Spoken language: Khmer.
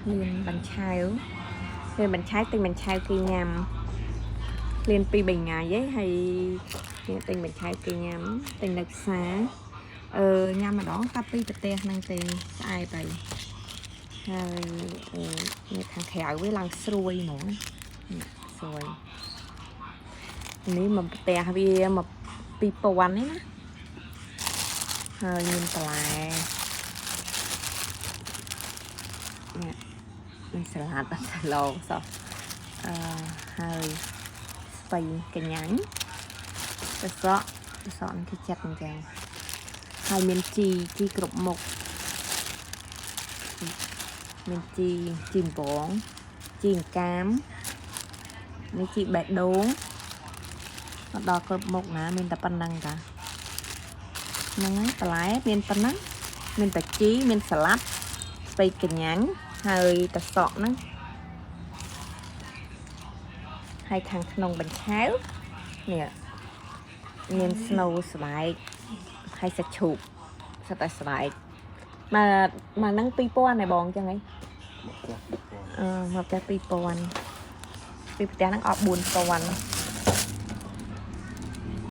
មានបញ្ឆៅមានបញ្ឆៅទិញបញ្ឆៅគេញ៉ាំឃ្លានពីរបីថ្ងៃហីហើយគេទិញបញ្ឆៅគេញ៉ាំទិញនៅផ្សារអឺញ៉ាំម្ដងតែពីប្រទេសហ្នឹងទេស្អែកហើយហើយអឺនេះខាងក្រៅវាឡើងស្រួយហ្មងណានេះស្រួយនេះមកប្រទេសវាមក2000នេះណាហើយមានបន្លែនេះ មានសាឡាត់អត់សាឡងសោះអឺហើយស្ពៃកញ្ញាញ់ត្រសក់ត្រសក់នេះគឺចិត្តអញ្ចឹងហើយមានជីជីគ្រប់មុខមានជីជីកំបងជីអង្កាមនេះជីបេះដូងមកដល់គ្រប់មុខណាមានតែប៉ុណ្្នឹងតាហ្នឹងហើយបន្លែមានប៉ុណ្ណឹងមានតែជីមានសាឡាត់ស្ពៃកញ្ញាញ់ហើយត្រសក់ហ្នឹង ហើយខាងក្នុងបញ្ឆៅនេះមានស្នូវស្បែកហើយសាច់ឈូកសិតតែស្បែកមកមកហ្នឹង2000ឯងបងចឹងហី មកផ្ទះ2000 អឺមកផ្ទះ2000ពីផ្ទះហ្នឹងអស់4000